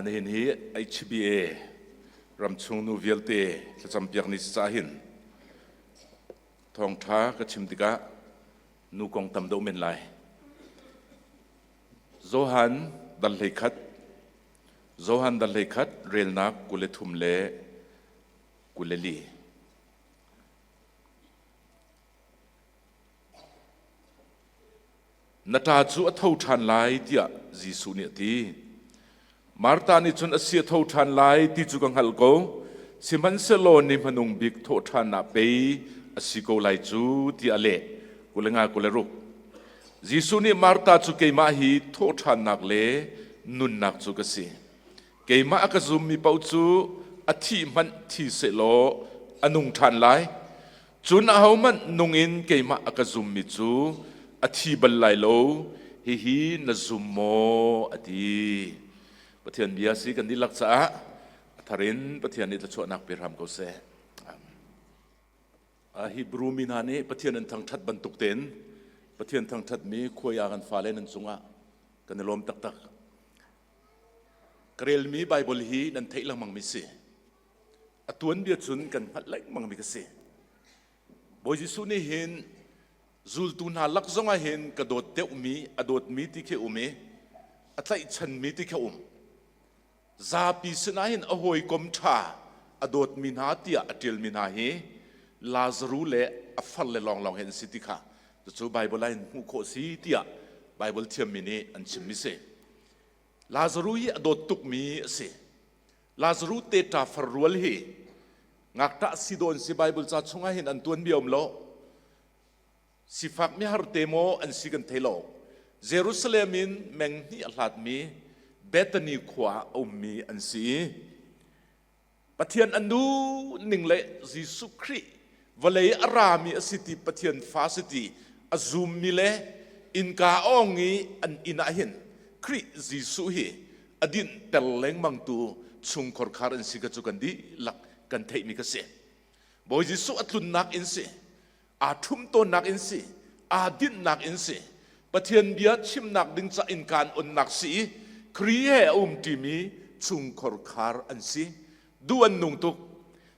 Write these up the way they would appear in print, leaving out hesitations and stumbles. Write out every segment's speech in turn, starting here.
Nihin hi HBA ramchung nu vialte thlacampiak ni si caah hin thawngṭha ka chim tikah nu kong tam deuh men lai. Johan dal 11 Johan dal 11 relnak 23 le 24. Na ṭa cu a tho ṭhan lai tiah Jesuh nih a ti. Martha nih cun a si a tho ṭhan lai ti cu ka hngalh ko, sihmanhsehlaw ni hmanung bik thawhṭhan ah pei a si ko lai cu tiah a leh. 25 26. Jesuh nih Martha cu keimah hi thawhṭhannak le nunnak cu ka si. Keimah a ka zummi paoh cu a thih hmanh thi sehlaw a nung ṭhan lai. Cun ahohmanh nung in keimah a ka zummi cu a thi bal lai lo. Hihi na zum maw? a ti. Pathian bia si kan dihlak caah a thar in Pathian nih thluachuahnak pe hram ko seh. Hebrew mi hna nih Pathian an thangṭhat bantuk tein Pathian thangṭhatmi khuai ah kan fale nan cungah kan i lawm taktak. Ka relmi Baibal hi nan theih lengmangmi si. A tuanbia cun kan hngalh lengmangmi ka si. Bawi Jesuh nih hin zultu hna lak zongah hin ka dawt deuhmi, a dawtmi ti khi um i a tlaihchanmi ti khi um. Zapi sinah hin a hawikom ṭha a dawtmi hna tiah a ṭialmi hna hi Lazaru le a farle lawnglawng hi an si ti kha cucu Baibal ah hin hmuh khawh si tiah Baibal thiammi nih an chimmi si. Lazaru hi a dawt tukmi a si. Lazaru te ṭa far rual hi ngakṭah si dawn si Baibal ca chungah hin an tuanbia um lo. Sifak mihar te maw an si kan thei lo. Jerusalem in meng hnih a hlatmi Bethany khua ah a ummi an si i Pathian an duh ning le Jesuh Khrih vawlei a rami a si ti Pathian fa si ti a zummi le innka awng i an inn ah hin Khrih Jesuh hi a dinhter lengmangtu chungkhar khar an si ka cu kan dihlak kan theihmi ka si. Bawi Jesuh a tlunnak inn si aa ṭhum tawnnak in si aa dinhnak in si Pathian bia chimnak ding ca innka an onnak si i Khrih he a um ṭimi chungkhar khar an si duh an nung tuk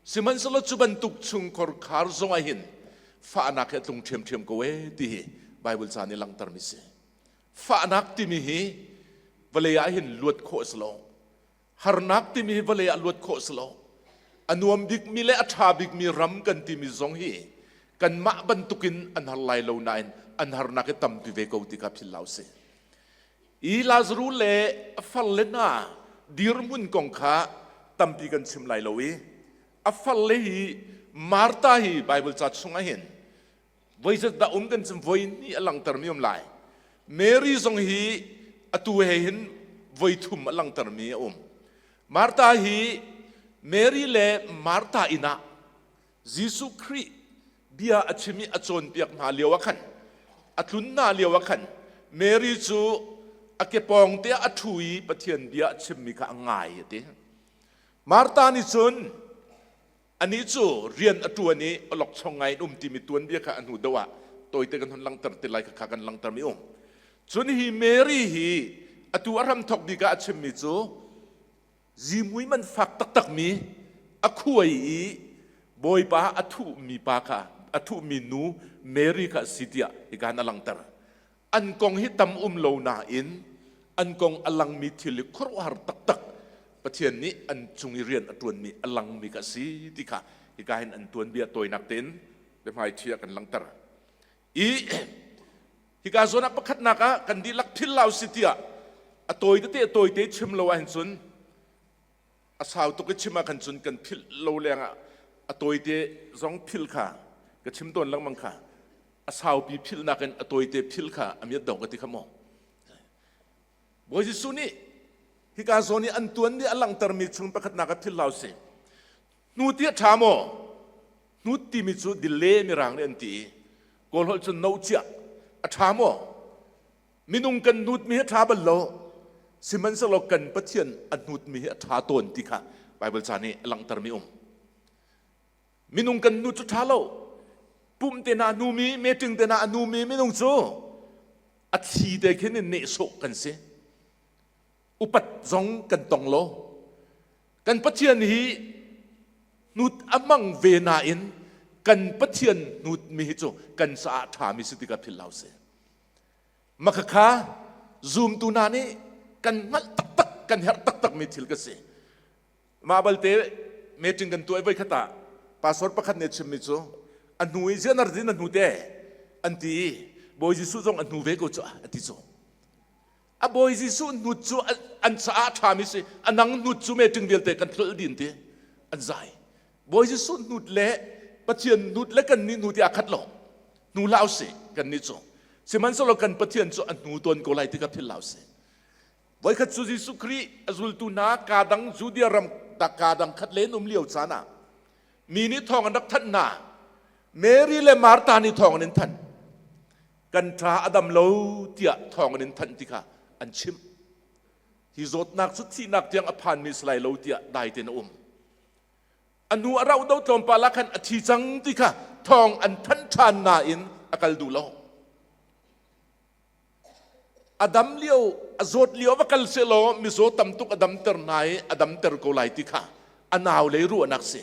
sihmanhsehlaw cu bantuk chungkhar khar zong ah hin fahnak hi a tlung ṭhiamṭhiam ko ee ti hi Bible ca nih langhtermi si fahnak timi hi vawlei ah hin luat khawh a si lo Harnak timi hi vawlei ah luat khawh si lo. A nuam bikmi le a ṭha bikmi ram kan timi zong hi kanmah bantukin an har lai lo nain an harnak hi tampi ve ko ti kha philh hlah usih. I Lazaru le a farle hna dirhmun kong kha tampi kan chim lai lo i a farle hi Martha hi Bible ca chungah hin voi zat dah um kan chim voi ni a langtermi um lai Mary zong hi atu he hin voi thum a langtermi a um Martha hi Mary le Martha inn ah Jesuh Khrih bia a chim i a cawnpiak hna lio ah khan a tlun hna lio ah khan Mary cu a ke pawng te ah a ṭhu i Pathian bia a chimmi kha a ngai a ti Martha nih cun Anih cu rian a ṭuan i awlokchong ngai in um timi tuanbia kha a hnu deuh ah tawite kan hun langhter te lai kha kan langhtermi um. Cun hi Mary hi atu a hramthawk bik ah a chimmi cu zihmui man fak taktakmi a khuai i Bawipa a thuhmi pa kha a thuhmi nu Mary kha a si tiah hika hin a langhter. An kong hi tam um lo nain an kong a langmi thil hi khuaruahhar taktak Pathian nih an cung i rian a ṭuanmi a langmi kha a si ti kha hika hin an tuanbia tawinak tein biahmaiṭhi ah kan langhter. I hika zawn ah pakhatnak ah kan dihlak phil lau si tiah a tawi tete a tawite chim lo ahhin cun a sau tuk i chim ah khan cun kan philh lo lengah a tawite zong philh kha ka chim tawn lengmang kha a saupi philhnak in a tawite philh kha a miat dong ka ti kha maw Bawi Jesuh nih hika zawn i an tuan nih a langhtermi chung pakhatnak a philh hlah usih hnu ti a ṭha maw hnu timi cu dile mirang nih an ti i kawl holh cun no chiah a ṭha maw minung kan hnutmi hi a ṭha bal lo sihmanhsehlaw kan Pathian a hnutmi hi a ṭha tawn ti kha Baibal ca nih a langhtermi um Minung kan nu cu ṭha lo. Pum te na numi, meeting te na numi minung cu a thi te khin in nehsawh kan si. Upat zong kan tong lo. Kan Pathian hi hnut a hmang ve nain kan Pathian hnut mi hi cu kan caah ṭhami si tikah philh hlah usih. Makhakha zumtu hna nih kan hngalh taktak, kan herh taktakmi thil ka si. Mah balte meeting kan tuah i voikhat ah pastor pakhat nih a chimmi cu a hnu i zianar din a hnu te an ti i Bawi Jesuh zong a hnu ve ko cu a ti cu. A Bawi Jesuh hnut cu an caah a ṭhami si a nang hnut cu meeting vialte kan tlolh din ti an zai. Bawi Jesuh hnut le Pathian hnut le kannih hnu ti aa khat lo. Hnu hlah usih kannih cu. Sihmanhsehlaw kan Pathian cu a hnu tawn ko lai ti kha philh hlah usih. Voikhat cu Jesuh Khrih a zultu hna kaa dang Judea ram kaa dang khat len um lio caan ah mi nih thawng an rak thanh hna. Mary le Martha nih thawng an in thanh. Kan ṭha a dam lo tiah thawng an in thanh ti kha an chimh. Hi zawtnak cu thihnak tiang a phanmi si lai lo tiah dai tein a um. A nu a rauh do tlawmpal ah khan a thi cang ti kha thawng an thanh ṭhan nain a kal duh lo. A dam lio, a zawt lio va kal sehlaw mizaw tam tuk a damter hna i a damter ko lai ti kha a nau lei ruahnak si.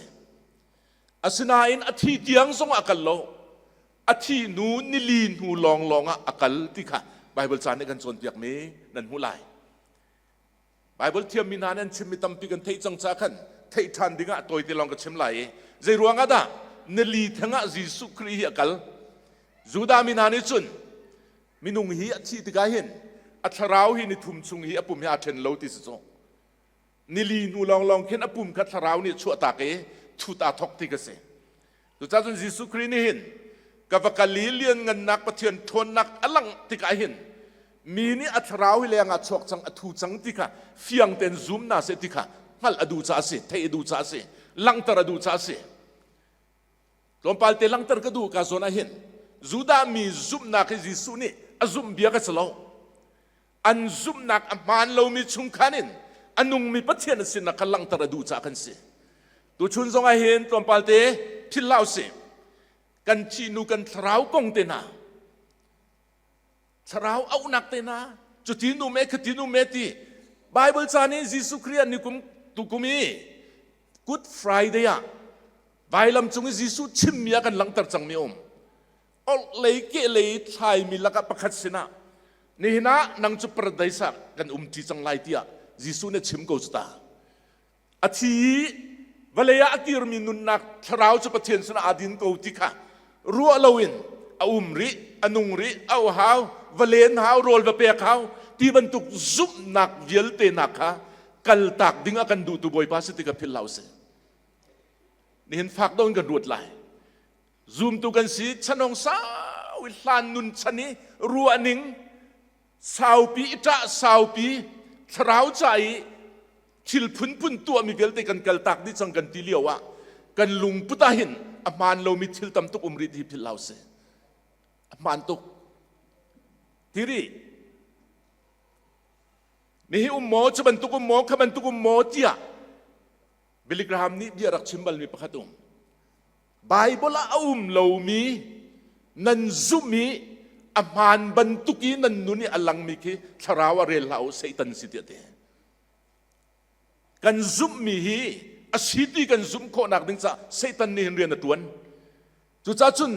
Asinain a thi tiang zong a kal lo. A thi hnu nili hnu lawnglawng ah a kal ti kha Baibal ca nih kan cawnpiakmi nan hmuh lai. Baibal thiammi hna nih an chimmi tampi kan theih cang caah khan theih ṭhan ding ah tawite lawng ka chim lai i zei ruang ah dah nili theng ah Jesuh Khrih hi a kal? Judah mi hna nih cun minung hi a thih tikah hin a thlarau hi ni thum chung hi a pum hi aa ṭhen lo ti si cu. Nili hnu lawnglawng khin a pum kha thlarau nih chuahtak i thut aa thawk ti ka si. Cucaah cun Jesuh Khrih nih hin ka va kal i lianngannak Pathian ṭhawnnak a langh tikah hin mi nih a thlarau hi leng ah chuak cang a thu cang ti kha fiang tein zum hna seh ti kha hngalh a duh caah a si, theih a duh caah a si, langhter a duh caah a si. Tlawmpal te langhter ka duh ka zawn ah hin Judah mi zumhnak hi Jesuh nih a zumh bia ka si lo. An zumhnak a hmaan lomi chung khan in a nungmi Pathian a sinak kha langhter a duh caah kan si. Tuchun zong ah hin tlawmpal te philh hlah usih. Kan thihnu kan thlarau kong te hna, thlarau auhnak te hna, cuti nu me khati nu me ti Bible ca nih Jesuh Khrih ah nikum tukum i Good Friday ah vailam cung i Jesuh chimmi ah kan langhter cangmi a um. Orhlei kehlei thlaimi lakah pakhat sinah nihin ah nang cu paradise ah kan um ṭi cang lai tiah Jesuh nih a chim ko cu ta. A thi i vawlei ah a kirmi nunnak thlarau cu Pathian sinah aa din ko ti kha ruah loin a um rih, a nung rih, a hau, va len hau, rawl va pek hau ti bantuk zumhnak vialte hna kha kaltak ding a kan duhtu Bawipa si ti kha philh hlah usih. Nihin fak deuh in kan ruat lai. Zumtu kan si chanong sau i hlan nun chan i ruahning saupi i ṭah saupi thlarau ca i thil phunphun tuahmi vialte kan kaltak dih cang kan ti lio ah kan lungput ah hin a hmaan lomi thil tam tuk um rih ti philh hlah usih. A hmaan tuk. Tiri nihi um maw cu bantuk um maw kha bantuk um maw tiah Billy Graham nih bia rak chim balmi pakhat um. Bible ah a um lomi nan zumh i a hmaan bantuk i nan nun i a langmi khi thlarau ah rel hlah u Satan si tiah ti. Kan zumhmi hi a si ti kan zumh khawhnak ding caah Satan nih hin rian a ṭuan. Cucaah cun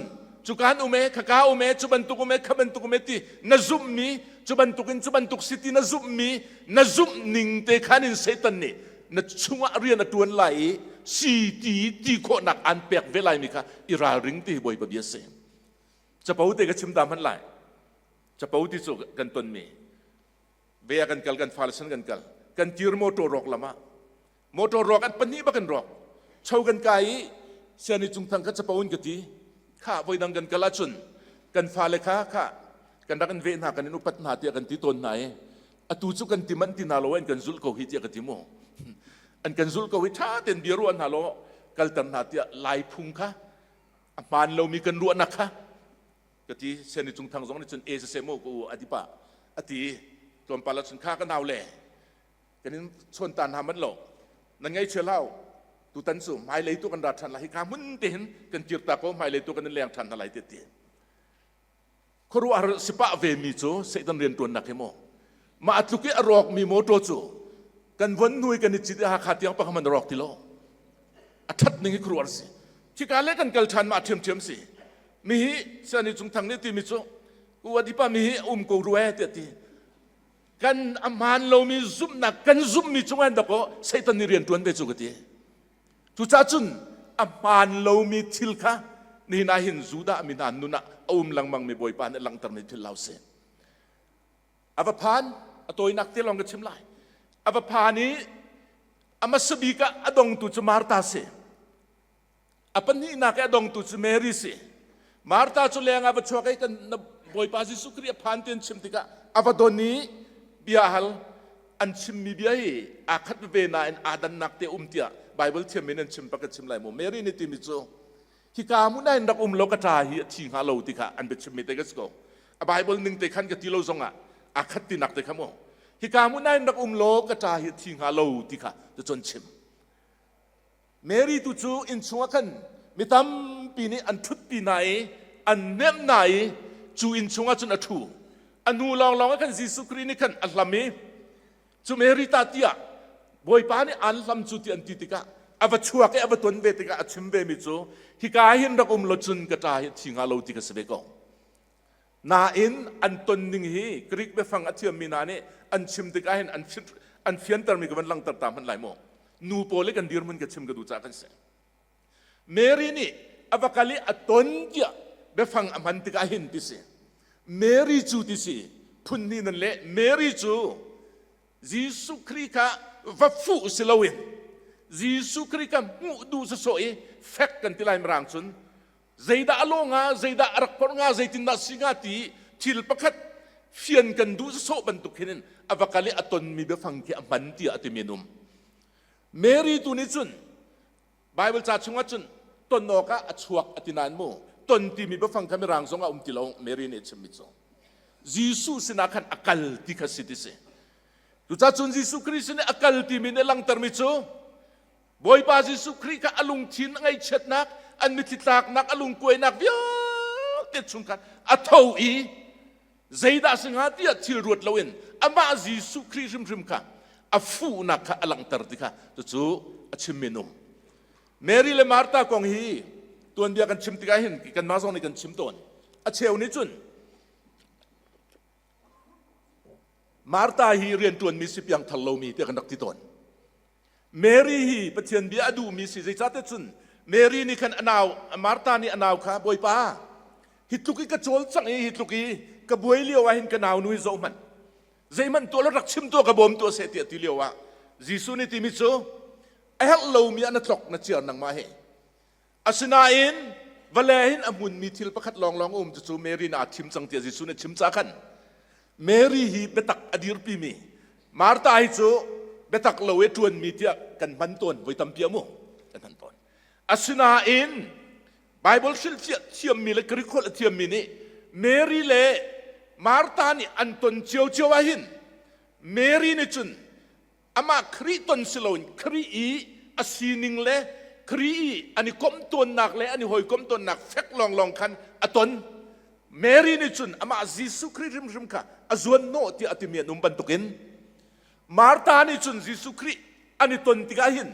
cuka an um e, khaka um e, cu bantuk um e, kha bantuk um e ti na zumhmi, cu bantukin cu bantuk si ti na zumhmi, na zumh ning te khan in Satan nih na chungah rian a ṭuan lai i si ti ti khawhnak aan pek ve laimi kha i ralring ti hi Bawipa bia si. Capo te ka chim ta hmanh lai. Capo ti cu kan tonmi. Ve ah kan kal, kan fale san kan kal. Kan kir motor rawk lam ah Motor rawk an pahnih bak in rawk. Cho kan kai i siani cung thang kha capo in ka ti. Kha voidang kan kal ahcun kan fale kha kha kan rak in veh hna kan in upat hna tiah kan ti tawn hna i atu cu kan ti manh ti hna lo an kan zulh ko hi tiah ka ti mu. An kan zulh ko hi ṭha tein bia ruah hna law kalter hna tiah lai phung kha a hmaan lomi kan ruahnak kha ka ti siani cung thang zong nih cun e siseh mu ka u a ti pah a ti tlawmpal ahcun kha ka nau le Kan in chawn ta hna manh lo. Nan ngaihchia hlah Tutan cu hmailei tu kan ra ṭhan lai. Hika hmun te hin kan kir ta ko hmailei tu kan in leng ṭhan hna lai ti ti. Khuaruahhar sipah ve mi cu Satan rianṭuannak hi maw? Mah tluk i a rawkmi motor cu kan von hnu i kan i cit i Hakha tiang pakhat hmanh a rawk ti lo. A ṭhat ning hi khuaruahhar a si. Khika le kan kal ṭhan ma ṭhiamṭhiam si. Mi hi siani cung thang nih timi cu uadipa mi hi a um ko rua tiah ti. Kan a hmaan lomi zumhnak kan zumhmi cungah dakaw Satan nih rian ṭuan ve cu ka ti. Cucaah cun a hmaan lomi thil kha nihin ah hin Judah mi hna nun ah a um lengmangmi Bawipa nih langhtermi thil lo si. A va phan, a tawinak te lawng ka chim lai. A va phan i a hmasa bik ah a dongtu cu Martha si. A pahnihnak i a dongtu cu Mary si. Martha cu leng ah va chuak i kan Bawipa Jesuh Khrih a phan ti an chim tikah a va don i bia a hal. An chimmi bia hi aa khat veve nain aa dannak te um tiah Bible thiam in an chim pak ka chim lai mu. Mary nih timi cu hika hmun ah hin rak um lo ka ṭa hi a thi hnga lo ti kha an biachimmi te ka si ko. A Bible ning te khan ka ti lo zongah aa khat tinak te kha mu. Hika hmun ah hin rak um law ka ṭa hi a thi hnga lo ti kha cun chim. Mary tu cu innchung ah khan mi tampi nih an ṭhutpi hna i an hnemh hna i cu innchung ah cun a ṭhu. A hnu lawnglawng ah khan Jesuh Khrih nih khan a hlam i cu Mary ta tiah Bawipa nih aan hlam cu ti an ti tikah a va chuak i a va ton ve tikah a chim vemi cu hika hin rak um lo cun ka ṭa hi a thi hnga lo ti ka si ve ko. Nain an ton ning hi Greek biafang a thiammi hna nih an chim tikah hin an, an fiantermi ka van langhter ta hmanh lai maw? Nu pawl i kan dirhmun ka chim ka duh caah kan si. Mary nih a va kal i a ton tiah biafang a hman tikah hin ti si. Mary cu ti si. Phun hnih nan leh. Mary cu Jesuh Khrih kha va fuh si loin Jesuh Khrih kha hmuh duh sawsawh i fek kan ti lai mirang cun zeidah a lawh hnga zeidah a rak porh hnga zeitindah si hnga ti thil pakhat fian kan duh sawh bantuk hin a va kal i a tonmi biafang khi a hman tiah a timi an um Mary tu nih cun Bible ca chungah cun ton awkah a chuak a ti nain mu ton timi biafang kha mirang zong ah um ti lo Mary nih a chimmi cu Jesuh sinah khan a kal ti kha si ti si Cucaah cun Jesuh Khrih sin i a kal timi nih langhtermi cu Bawipa Jesuh Khrih kha a lungthin a ngaihchiatnak, an mitthli tlaknak, a lungkuainak vialte chung khan a tho i zeidah si hnga tiah thil ruat loin amah Jesuh Khrih hrimhrim kha a fuhnak kha a langhter ti kha cucu a chimmi an um. Mary le Martha kong hi tuanbia kan chim tikah hin kanmah zong nih kan chim tawn. A cheu nih cun Martha hi rianṭuanmi si piangthar lomi tiah kan rak ti tawn. Mary hi Pathian bia a duhmi si zeicahtiah cun Mary nih khan a nau Martha nih a nau kha Bawipa hi tluk i ka cawlcangh i hi tluk i ka buai lio ah hin ka nau nu hi zoh hmanh zeihmanh tuah lo rak chim tuah ka bawm tuah seh tiah ti lio ah Jesuh nih timi cu a herh lomi ah na tlok na ciar nangmah hi Asinain vale hin a hmunmi thil pakhat lawnglawng a um cucu Mary nih aa thim cang tiah Jesuh nih a chim caah khan Mary hi biatak a dirpimi Martha hi cu biatak lo i ṭuanmi tiah kan hman tawn voi tampi a mu kan hman tawn. Asinain Bible hrilhfiah thiammi le Greek holh a thiammi nih Mary le Martha nih an ton ciocio ah hin Mary nih cun amah Khrih ton si loin Khrih i a sining le Khrih i an i komh tawnnak le an i hawikomh tawnnak fek lawnglawng khan a ton. Mary nih cun amah Jesuh Khrih hrimhrim kha a zuanhnawh tiah a timi an um bantukin Martha nih cun Jesuh Khrih an i ton tikah hin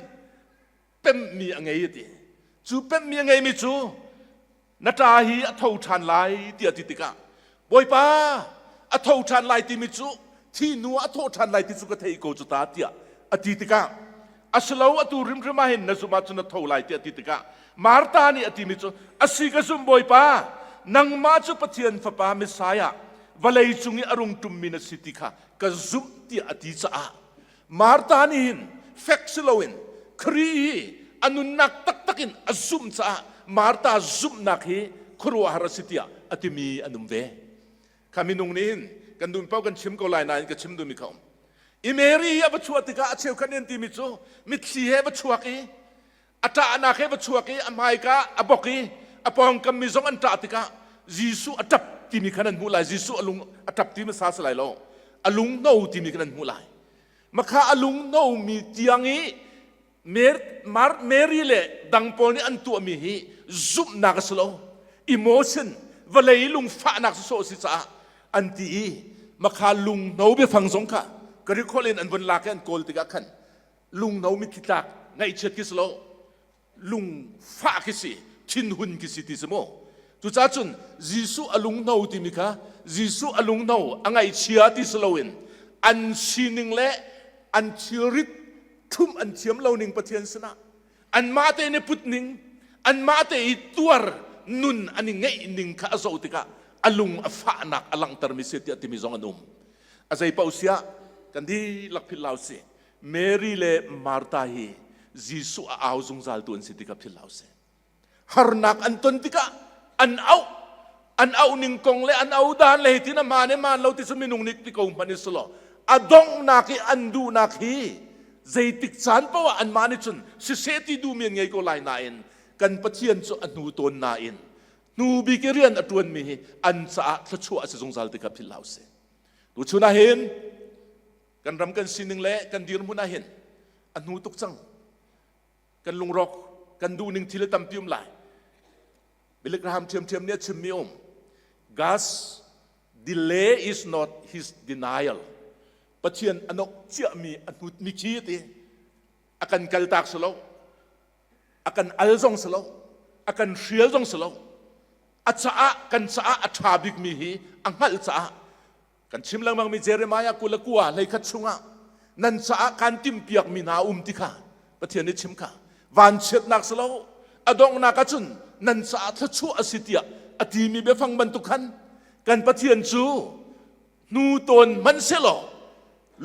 pemhmi a ngei a ti. Cu pemhmi a ngeimi cu na ṭa hi a tho ṭhan lai tiah a ti tikah Bawipa a tho ṭhan lai timi cu thi hnu ah a thawh ṭhan lai ti cu ka theih ko cu ta tiah a ti tikah asilo atu hrimhrim ah hin na zumh ahcun na tho lai tiah a ti tikah Martha nih a timi cu asi ka zumh Bawipa nangmah cu Pathian fapa Messiah vawlei cung i a rung ṭummi na si ti kha ka zumh tiah a ti caah Martha nih hin fek si loin Khrih hi a nunnak taktak in a zumh caah Martha zumhnak hi khuaruahhar a si tiah a timi an um ve. Kha minung nih hin kan duhmi paoh kan chim ko lai nain ka chim duhmi kha um. I Mary hi a va chuah tikah a cheukhat nih an timi cu mitthli he va chuak i a ṭahnak he va chuak i a hmaika a bok i a pawngkam mi zong an ṭah tikah Jesuh a ṭap timi khan an hmuh lai Jesuh a lung a ṭap ti hmasa si lai lo a lung no timi khan an hmuh lai makha a lung no mi tiang i Mary le dang pawl nih an tuahmi hi zumhnak a si lo emotion vawlei lungfahnak sawsawh a si caah an ti i. Makha lunghno biafang zong kha Greek holh in an vun lak i an kawl tikah khan lunghno mitthli tlak ngaihchiat khi si lo lungfah khi si thinhun khi si ti si mu. Cucaah cun Jesuh a lunghno timi kha Jesuh a lunghno a ngaihchia ti si loin an sining le an thilrit ṭhumh an thiam lo ning Pathian sinah anmah te nih put ning anmah te i tuar nun an i ngeih ning kha a zoh tikah a lung a fahnak a langhtermi si tiah timi zong an um. A zei paoh siah kan dihlak philh hlah usih. Mary le Martha hi Jesuh a au zungzal tu an si tikah philh hlah usih. Harnak an ton tikah an auh an auh ning kong le an au dan le hitin a maan maan lo ti cu minung nih ti ko hmanh i selaw a donghnak i an duhnak hi zeitik caan paoh ah anmah nih cun siseh ti duhmi an ngei ko lai nain kan Pathian cu a hnu tawn nain hnu bik i rian a ṭuanmi hi an caah thluachuah a si zungzal ti kha philh hlah usih. Tuchun ah hin kan ram kan sining le kan dirhmun ah hin a hnu tuk cang. Kan lungrawk kan duhning thil tampi um lai. Billy Graham ṭhiamṭhiam nih a chimmi um. God's delay is not his denial. Pathian a nok ciahmi a hnutmi khi ti a kan kaltak si lo a kan al zong si lo a kan hrial zong si lo a caah kan caah a ṭha bikmi hi a hngalh caah Kan chim lengmangmi Jeremiah 29 hleikhat chungah nan caah kaan timhpiakmi hna a um ti kha Pathian nih chim kha vanchiatnak si lo a donghnak ahcun nan caah thluachuah a si tiah a timi biafang bantuk khan kan Pathian cu hnu tawn hmanhsehlaw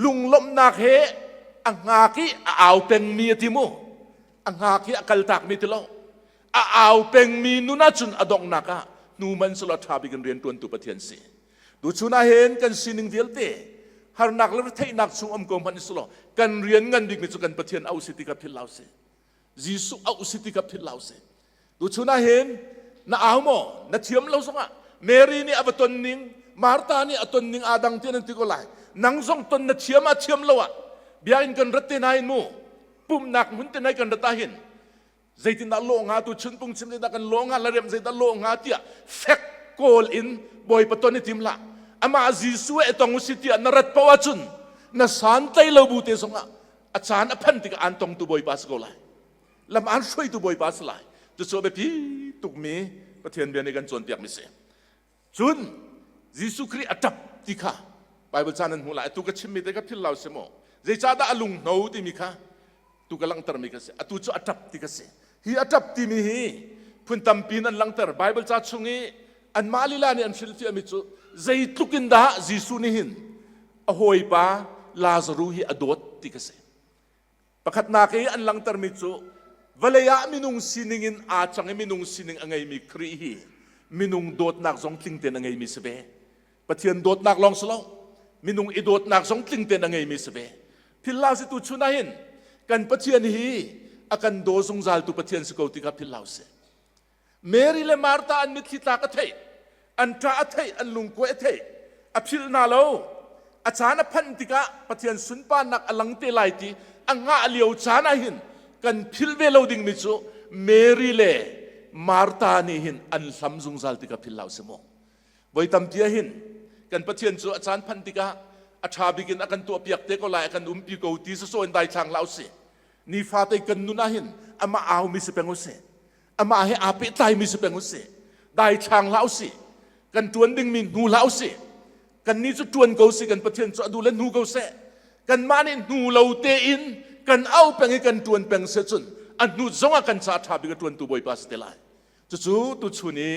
lunglawmhnak he a hngak i a au pengmi a ti mu a hngak i a kaltakmi ti lo a au pengmi nun ahcun a donghnak ah hnu hmanhsehlaw ṭha bik in rian ṭuantu Pathian si. Tuchun ah hin kan sining vialte harnak le retheihnak chung um ko hmanh selaw kan rian ngan bikmi cu kan Pathian auh si ti kha philh hlah usih. Jesuh auh si ti kha philh hlah usih. Tuchun ah hin na au maw na thiam lo zongah Mary nih a va ton ning Martha nih a ton ning aa dang ti nan ti ko lai. Nang zong ton na thiam ah thiam lo ah biakinn kan rat te nain mu pumhnak hmun te nai kan rat ah hin zeitindah lawh hnga tu chun pung chim zeidah kan lawh hnga la rem zeidah lawh hnga tiah fek kawl in bawipa ton i tim hlah amah Jesuh e tong usi tiah na rat poah cun na san tlai lo bu te zongah a caan a phan tikah an tongtu bawipa si ko lai lam an hruaitu bawipa si lai cucu biapi tukmi Pathian bia nih kan cawnpiak mi si Cun Jesuh Khrih a ṭap ti kha Baibal ca nan hmuh lai. Atu ka chimmi te kha philh lo si maw? Zeicahdah a lunghno timi kha tu ka langhtermi ka si. Atu cu a ṭap ti ka si. Hi a ṭap timi hi phun tampi in an langhter. Baibal ca chung i anmah lila nih an hrilhfiahmi cu zeitluk in dah Jesuh nih hin a hawipa Lazaruh hi a dawt ti ka si. Pakhatnak i an langhtermi cu vawlei ah minung sining in aa cang i minung sining a ngeimi Khrih hi minung dawtnak zong tling tein a ngeimi si ve. Pathian dawtnak lawng si lo, minung i dawtnak zong tling tein a ngeimi si ve. Philh hlah si tu chun ah hin kan Pathian hi a kan daw zungzaltu Pathian si ko ti kha philh hlah usih. Mary le Martha an mitthli tlak a theih, an ṭah a theih, an lungkuai a theih, a philh hna lo. A caan a phanh tikah Pathian sunparnak a lang te lai ti a hngah lio caan ah hin kan philh ve lo dingmi cu Mary le Martha nih hin an hlam zungzal tikah philh hlah usih mu. Voi tampi ah hin kan Pathian cu a caan phanh tikah a ṭha bik in a kan tuahpiak te ko lai, a kan umpi ko ti sawsawh in daithlang hlah usih. Nifate kan nun ah hin amah aumi si peng usih. Amah he aa pehtlaimi si peng usih. Daithlang hlah usih. Kan ṭuan dingmi hnu hlah usih. Kannih cu ṭuan ko sih, kan Pathian cu a duh le hnu ko seh. Kanmah nih hnu lo tein kan au peng i kan ṭuan peng seh cun a hnu zongah kan ca ṭha bik a ṭuantu Bawipa si te lai. Cucu tuchun i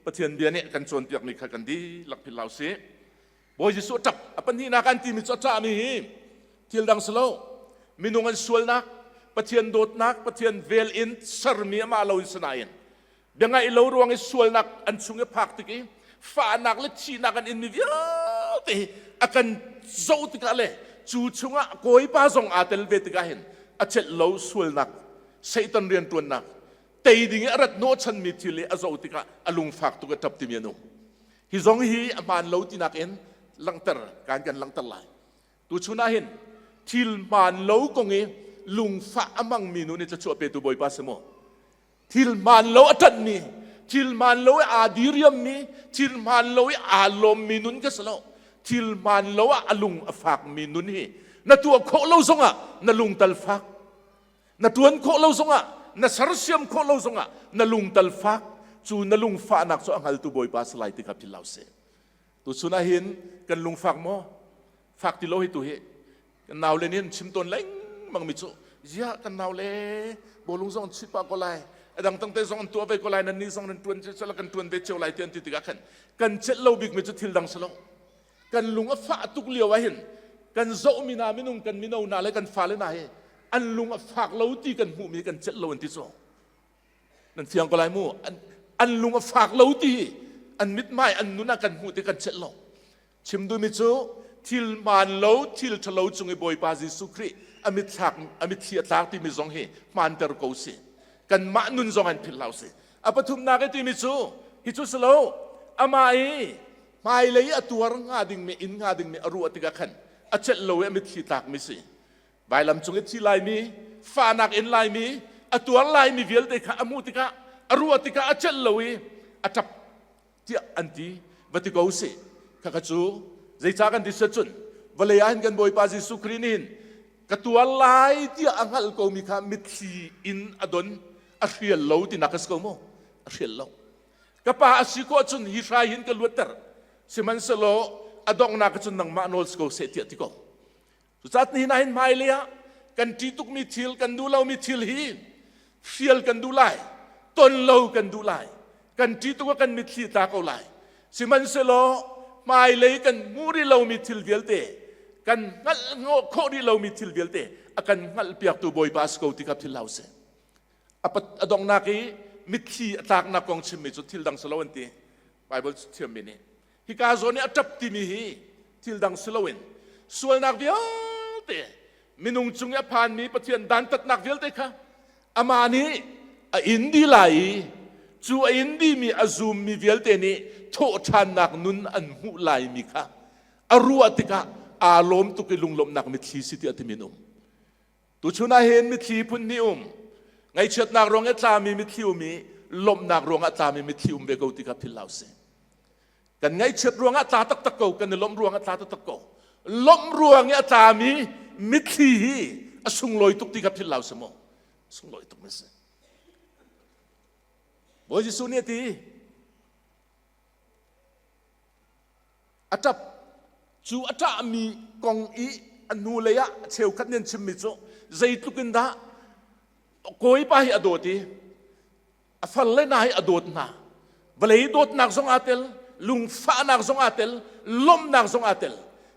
Pathian bia nih kan cawnpiakmi kha kan dihlak philh hlah usih. Bawi Jesuh a ṭap. A pahnihnak an timi cu a ṭahmi hi thil dang si lo. Minung an sualnak, Pathian dawtnak, Pathian vel in sermi amah lo in si nain biangaih lo ruang i sualnak an chung i phak tik i fahnak le thihnak an inmi vialte hi a kan zoh tikah le cu chungah kawipa zong aa tel ve tikah hin a celh lo sualnak Satan rianṭuannak tei ding i a rat hnawhchanmi thil i a zoh tikah a lungfak tuk a ṭap timi an um. Hi zong hi a hmaan lo tinak in langhter kan kan langhter lai. Tuchun ah hin thil hmaan lo kong i lungfah a hmangmi nu nih thluachuah petu Bawipa si maw? Thil hmaan lo a ṭanhmi, thil hmaan lo i aa diriammi, thil hmaan lo i aa lawmmi nun ka si lo. Thil hmaan lo ah a lung a fakmi nun hi na tuah khawh lo zongah na lung tal fak. Na tuan khawh lo zongah na sersiam khawh lo zongah na lung tal fak. Cu na lung fahnak cu a hngaltu Bawipa salai ti kha philh hlah usih. Tuchun ah hin kan lungfak maw? Fak ti lo hi tu hi kan naule nih an chim tawn lengmang mi cu ziah kan naule bawlung zong an chuih pah ko lai a dang tangte zong an tuah ve ko lai nan nih zong nan tuan cio kan tuan ve cio lai ti an ti tikah khan kan celh lo bik mi cu thil dang si lo kan lung a fah tuk lio ah hin kan zoh mi hna minung kan mino hna le kan fale hna hi an lung a fak lo ti kan hmuh mi kan celh lo an ti cu Nan fiang ko lai mu. An, an lung a fak lo ti an mithmai an nun ah kan hmuh ti kan chelh lo. Chim duhmi cu thil hmaan lo, thil ṭhalo cung i Bawipa Jesuh Khrih a mithlak a mitthli a tlak timi zong hi hmaanter ko si. Kanmah nun zong an philh hlah si. A pathumnak i timi cu hi cu si lo amah i hmailei a tuar hnga dingmi in hnga dingmi a ruah tikah khan a celh lo i a mitthli tlakmi si. Vailam cung i thi laimi, fahnak in laimi, a tuar laimi vialte kha a hmuh tikah, a ruah tikah a celh lo i a ṭap tiah an ti. Va ti ko sih. Khakha cu zeicah kan ti cun vawlei ah hin kan Bawipa Jesuh Khrih nih hin ka tuar lai tiah a hngalh komi kha mitthli in a don, a hrial lo tinak a si ko maw? A hrial lo. Ka pa a si ko ahcun hi hrai hin ka luatter. Sihmanhsehlaw a donghnak cun nangmah nawl si ko seh tiah ti ko. Cucaah nihin ah hin hmailei ah kan ṭih tukmi thil, kan duh lomi thil hi hrial kan duh lai, ton lo kan duh lai. Kan ṭih tuk ah kan mitthli tla ko lai. Sihmanhsehlaw hmailei kan hmuh rih lomi thil vialte, kan hngalh khawh rih lomi thil vialte a kan hngalhpiaktu Bawipa a si ko ti kha philh hlah usih. A donghnak i mitthli a tlaknak kong chimmi cu thil dang si lo an ti. Bible thiammi nih. Hika zawn i a ṭap timi hi thil dang si loin sualnak vialte minung cung i a phanmi Pathian dantatnak vialte kha amah nih a in dih lai i cu a in dihmi a zummi vialte nih thawhṭhannak nun an hmuh laimi kha a ruah tikah aa lawm tuk i lunglawmhnak mitthli si tiah timi an um. Tuchun ah hin mitthli phun hnih um. Ngaihchiatnak ruang i tlami mitthli um i lawmhnak ruang ah tlami mitthli um ve ko ti kha philh hlah usih. Kan ngaihchiat ruang ah tla taktak ko, kan i lawmh ruang ah tla taktak ko. Lawmh ruang i a tlami mitthli hi a sunglawi tuk ti kha philh hlah usih mu. Sunglawi tuk mi si. Bawi Jesuh nih a ti, A ṭap. Cu a ṭahmi kong i a hnulei ah cheukhat nih an chimmi cu zeitluk in dah kawipa hi a dawt i a farle hna hi a dawt hna. Vawlei dawtnak zong aa tel, lungfahnak zong aa tel, lawmhnak zong aa tel.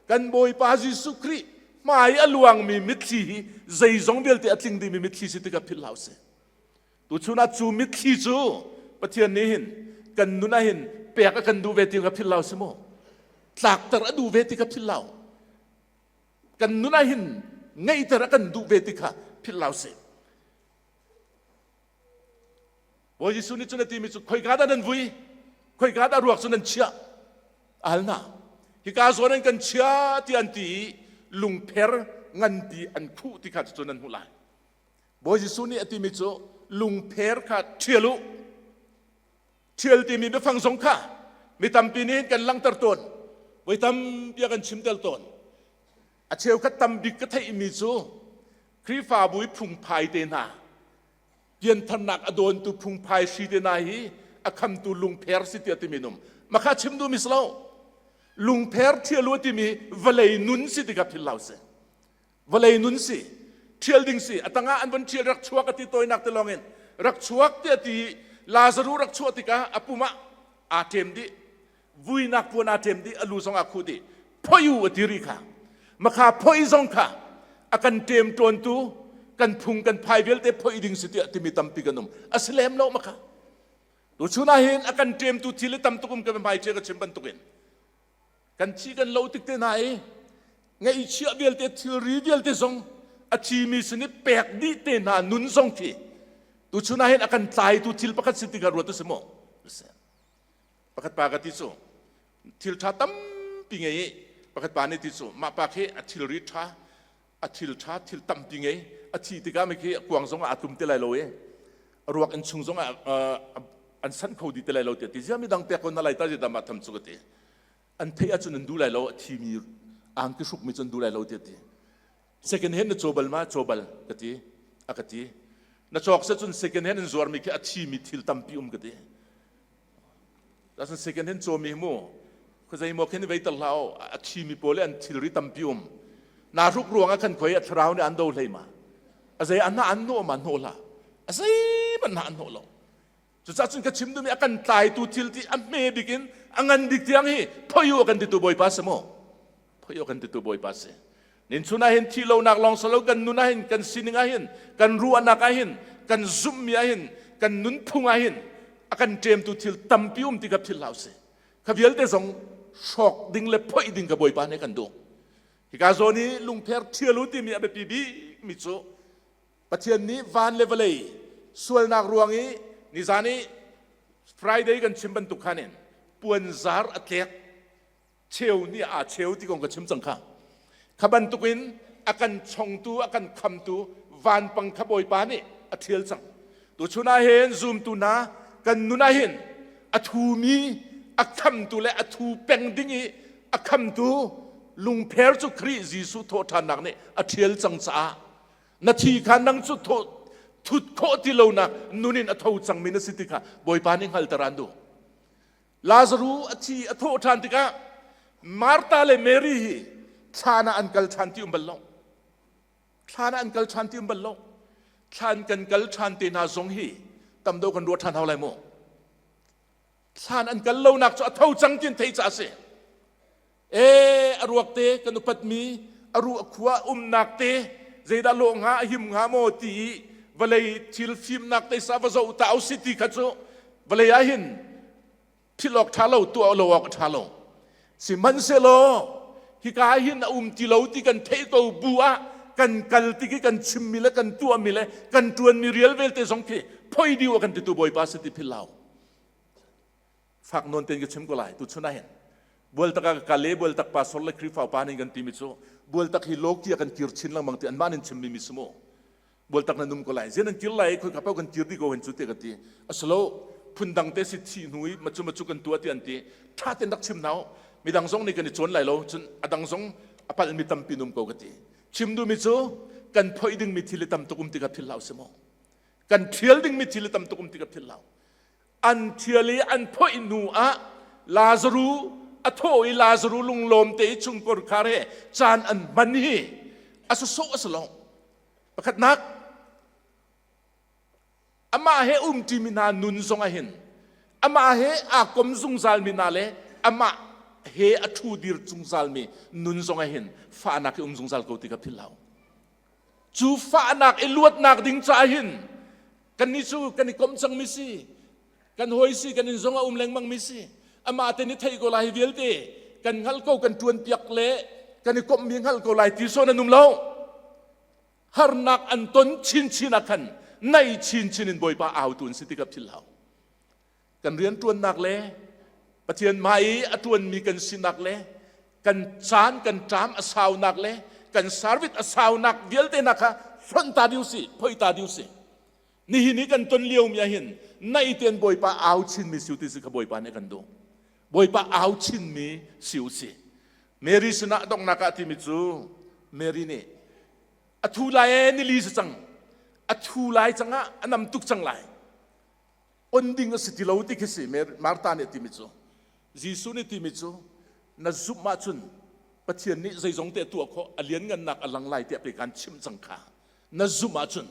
Kan Bawipa Jesuh Khrih hmai a luangmi mitthli hi zeizong vialte a tling dihmi mitthli si tikah philh hlah usih. Tuchun ah cu mitthli cu Pathian nih hin kan nun ah hin pek a kan duh ve ti kha philh lo si mu. Tlakter a duh ve ti kha philh lo. Kan nun ah hin ngeihter a kan duh ve ti kha philh lo si. Bawi Jesuh nih cun a timi cu khoika dah nan vui? Khoika dah ruak cu nan chiah? A hal hna. Hika zawn an kan chia ti an ti i lungpher nganpi an khuh ti kha cu nan hmuh lai. Bawi Jesuh nih a timi cu lungpher kha ṭhial u. Ṭhial timi biafang zong kha mi tampi nih kan langhter tawn. Voi tampi a kan chimter tawn. A cheukhat tam bik ka theihmi cu Khrihfabu i phungphai te hna, piantharnak a dawntu phungphai hri te hna hi a khamtu lungpher si tiah timi an um. Mah kha chim duhmi si lo. Lungpher ṭhial u a timi vawlei nun si ti kha philh hlah usih. Vawlei nun si, ṭhial ding si, a tangah an von ṭhial rak chuak a ti tawinak te lawngin rak chuak tiah ti Lazaruh rak chuah tikah a pum ah aa ṭem dih, vuinak puan aa ṭem dih, a lu zong aa khuh dih. Phoih u a ti rih kha. Makha phoih zong kha a kan ṭem ṭawntu kan phung kan phai vialte phoih ding si tiah timi tampi kan um. A si lem lo makha. Tuchun ah hin a kan ṭemtu thil i tam tuk um ka hmai ṭia ka chim bantukin Kan thi kan lo tik te hna i ngeihchiah vialte thilri vialte zong a thimi sin i pek dih te hna nun zong khi tuchun ah hin a kan tlaitu thil pakhat si ti kha ruat u si mu. Pakhat pa ka ti cu thil ṭha tampi ngei i pakhat pa nih ti cu mah pa khi a thilri ṭha a thil ṭha thil tampi ngei a thi tikah mi khi a kuang zong ah aa tlum ti lai lo i a ruak inn chung zong ah an sanh kho dih ti lai lo tiah ti zia mi dang pek ko na lai ta dama tham cu ka ti. An theih ahcun an duh lai lo, a thimi angki hrukmi cu an duh lai lo tiah a ti. Second hand na caw bal ma? Caw bal ka ti. A ka ti. Na cawk se cun second hand an zuarmi khi a thimi thil tampi um ka ti. Tasin second hand cawmi hi mu khuazei maw khin vei tar hlah a thimi pawl le an thilri tampi um. Na hruk ruang ah khan khoi a thlarau nih an do hlei ma. A zei an an hnawh ma hnawh hlah. A zei hmanh an hnawh lo. Cucaah cun ka chim duhmi a kan tlaitu thil ti a hme bik in a ngan bik tiang hi phoi u a kan titu Bawipa si mu. Phoi u a kan titu Bawipa si. Nin chun ah hin thih lonak lawng si lo kan nun ah hin kan sining ah hin kan ruahnak ah hin kan zumhmi ah hin kan nunphung ah hin a kan ṭemtu thil tampi um ti kha philh hlah usih. Kha vialte zong hrawk ding le phoih ding ka Bawipa nih kan duh. Hika zawn i lungpher ṭhial u timi a biapi bikmi cu Pathian nih van le vawlei sualnak ruang i nizan i Friday kan chim bantuk khan in puanzar a tlek cheu nih aa cheu ti kong ka chim cang kha. Kha bantukin a kan chongtu a kan khamtu vanpang kha Bawipa nih a ṭhial cang. Tuchun ah hin zumtu hna kan nun ah hin a thumi a khamtu le a thu peng ding i a khamtu lungpher cu Khrih Jesuh thawhṭhannak nih a ṭhial cang caah na thi kha nang cu thut khawh ti lonak nun in a tho cangmi na si ti kha Bawipa nih hngalter aan duh. Lazaru a thi a thawh ṭhan tikah Martha le Mary hi thlan ah an kal ṭhan ti um bal lo. Thlan ah an kal ṭhan ti um bal lo. Thlan kan kal ṭhan te hna zong hi tam deuh kan ruah ṭhan hau lai mu. Thlan an kal lonak cu a tho cang ti an theih caah a si. E a ruak te kan upatmi a ruah khua umnak te zeidah lawh hnga a him hnga maw ti i vawlei thil fimnak te sa va zoh ta usi ti kha cu vawlei ah hin thil awk ṭha lo tuah lo awk a ṭha lo sihmanhsehlaw hika ah hin a um ti lo ti kan theih ko bu ah kan kal tik i kan chimmi le kan tuahmi le kan ṭuanmi rial vialte zong khi phoi dih kan titu Bawipa si ti phil lo fak nawn tein ka chim ko lai tuchun ah hin bualtak ah ka kal i bualtak pastor le Khrihfa upa nih kan timi cu bualtak hi lawki ah kan kir chin lengmang ti anmah nin chimmi mi si mu bualtak nan um ko lai zian nan kir lai khoi ka pau kan kir di ko hen cu te ka ti asalo phundang te si thi hnu i machu machu kan tua ti an ti tha ten rak chim nau midang zong nih kan i cawn lai lo cun adang zong a palmi tampi num ko ka ti chim duhmi cu kan phoih dingmi thil i tam tuk um ti ka phil hlah si mu kan thial dingmi thil i tam tuk um ti ka phil hlah An thial i an phoih hnu ah Lazaru a thawh i Lazaru lunglawm te i chungkor khar he caan an hman hi a sawsawh a si lo. Pakhatnak, amah he umṭimi hna nun zong ah hin amah he aa kom zungzalmi hna le amah he a ṭhu dir zungzalmi nun zong ah hin fahnak hi um zungzal ko ti kha philh hlah u. Cu fahnak i luatnak ding caah hin Kannih cu kan i komh cangmi si, kan hawi si, kan inn zong a um lengmangmi si. Amah te nih theih ko lai hi vialte kan hngalh ko, kan ṭuanpiak le kan i komhmi hngalh ko lai ti sawn an um lo. Harnak an ton chinchin ah khan nai chinchin in Bawipa autu an si ti kha philh hau. Kan rianṭuannak le Pathian hmai i a ṭuanmi kan sinak le kan caan kan ṭam a saunak le kan service a saunak vialte hna kha hlonh ta dih usih, phoih ta dih usih. Nihin i kan ton liomi ah hin naih tein Bawipa au chinmi si u ti si kha Bawipa nih a kan duh. Bawipa au chinmi si u sih. Mary sinah donghnak ah timi cu Mary nih a thu lai ee nili si cang a thu lai cang ah a nam tuk cang lai on ding a si ti lo ti khi si Martha nih a timi cu Jesuh nih timi cu na zumh ahcun Pathian nih zeizong te a tuah khawh a lianngannak a lang lai tiah pei kaan chimh cang kha na zumh ahcun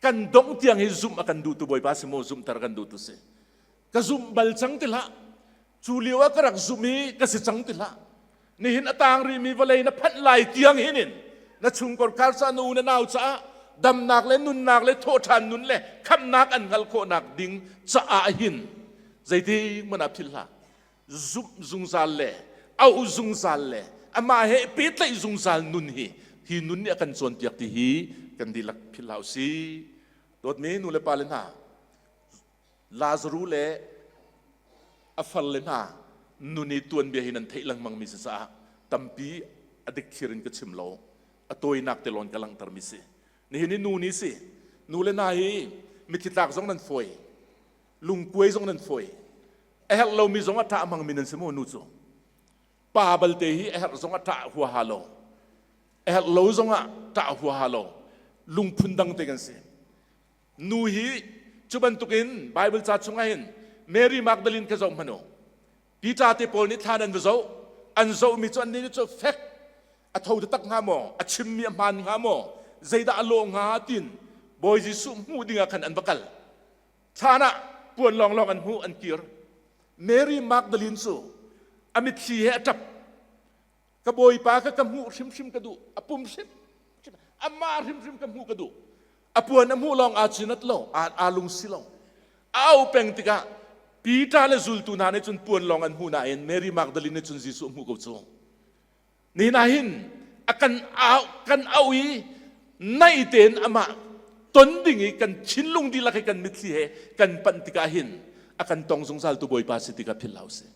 kan dongh tiang hi zumh a kan duhtu Bawipa si maw zumhter kan duhtu si ka zumh bal cang ti hlah cu lio ah ka rak zumh i ka si cang ti hlah nihin a tang rihmi vawlei na phanh lai tiang hin in na chungkor khar ca na u na nau caah damnak le nunnak le thawhṭhan nun le khamhnak an hngalh khawhnak ding caah hin zeitik hmanh ah philh hlah zumh zungzal le auh zungzal le amah he pehtlaih zungzal nun hi hi nun nih a kan cawnpiak ti hi kan dihlak philh hlah usih dawtmi nu le pa le hna Lazaru le a farle hna nun i tuanbia hi nan theih lengmangmi si caah tampi a dikthlir in ka chim lo. A tawinak te lawn ka langhtermi si. Nihin hi nu ni si. Nu le hna hi mitthli tlak zong nan fawi. Lungkuai zong nan fawi. A herh lomi zong a ṭah hmangmi nan si maw nu cu? Pa balte hi a herh zong ah ṭah huaha lo. A herh lo zong ah ṭah huaha lo. Lungphun dang te kan si. Nu hi cu bantukin Bible ca chungah hin Mary Magdalene kha zoh hmanh u. Peter te pawl nih thlan an va zoh. An zohmi cu an nih cu fek a tho taktak hnga maw? A chimmi a hmaan hnga maw? Zeidah a lawh hnga tin Bawi Jesuh hmuh dingah khan an va kal. Thlan ah puan lawnglawng an hmuh an kir. Mary Magdalene cu a mitthli he a ṭap. Ka Bawipa kha ka hmuh hrimhrim ka duh. A pum hrimhrim, amah hrimhrim ka hmuh ka duh. A puan a hmuh lawng aa cinat lo, aa lungsi lo. A au peng tikah Peter le zultu hna nih cun puan lawng an hmuh nain Mary Magdalene nih cun Jesuh a hmuh ko cu. Nihin ah hin a kan au kan auh i naih tein amah ton ding i kan thinlung dihlak hi kan mitthli he kan panh tikah hin a kan tong zungzal tu Bawipa si tikah philh hlah usih.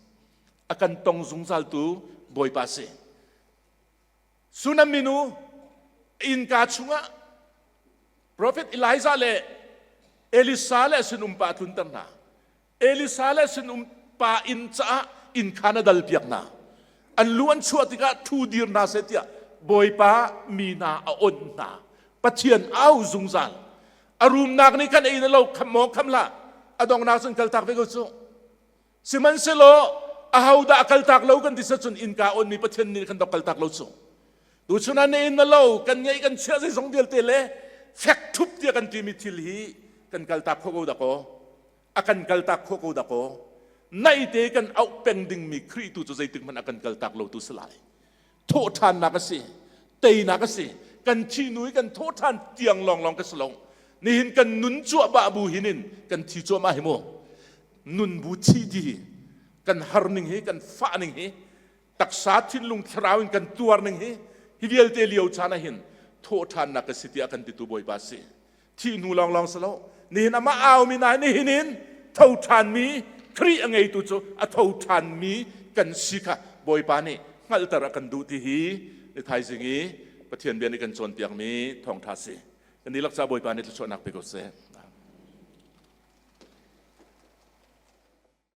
A kan tong zungzal tu Bawipa si. Sunam minu innka chungah Prophet Elijah le Elisa le sinum pa tlunter hna. Elisa le sinum pa inn caah inn khan a dal piak hna. An lu an chuah tikah thu dir hna seh tiah Bawipa mi hna a onh hna. Pathian au zungzal. A rumnak nih kan ei na lo kham maw kham hlah. A dongnak cun kaltak ve ko cu. Sihmanhsehlaw ahodah a kaltak lo kan ti cun innka onmi Pathian nih kan dok kaltak lo cu. Tuchun ah na inn na lo kan ngeih kan chiah zeizong vialte le fek thup tiah kan timi thil hi kan kaltak kho ko dah kaw a kan kaltak kho ko dah kaw naite kan auh peng dingmi Khrih tu cu zeitik hmanh a kan kaltak lo tu si lai. Thawhṭhannak a si, teinak a si. Kan thi nu i kan thawhṭhan tiang lawnglawng ka si lo. Nihin kan nun cuahmah bu hin in kan thi cuahmah hi mu. Nun bu thi di kan har ning hi kan fah ning hi taksa thinlung thlarau in kan tuar ning hi hi vialte lio caan ah hin thawhṭhannak ka si tiah kan titu Bawipa si. Thih hnu lawnglawng si lo. Nihin amah aumi na nihin in tho ṭhanmi Khrih a ngeitu cu a tho ṭhanmi kan si kha Bawipa nih hngalhter a kan duh ti hi ni thaizing i Pathian bia nih kan cawnpiakmi thawngṭha si. Kan dihlak ca Bawipa nih thluachuahnak pe ko seh. Amen.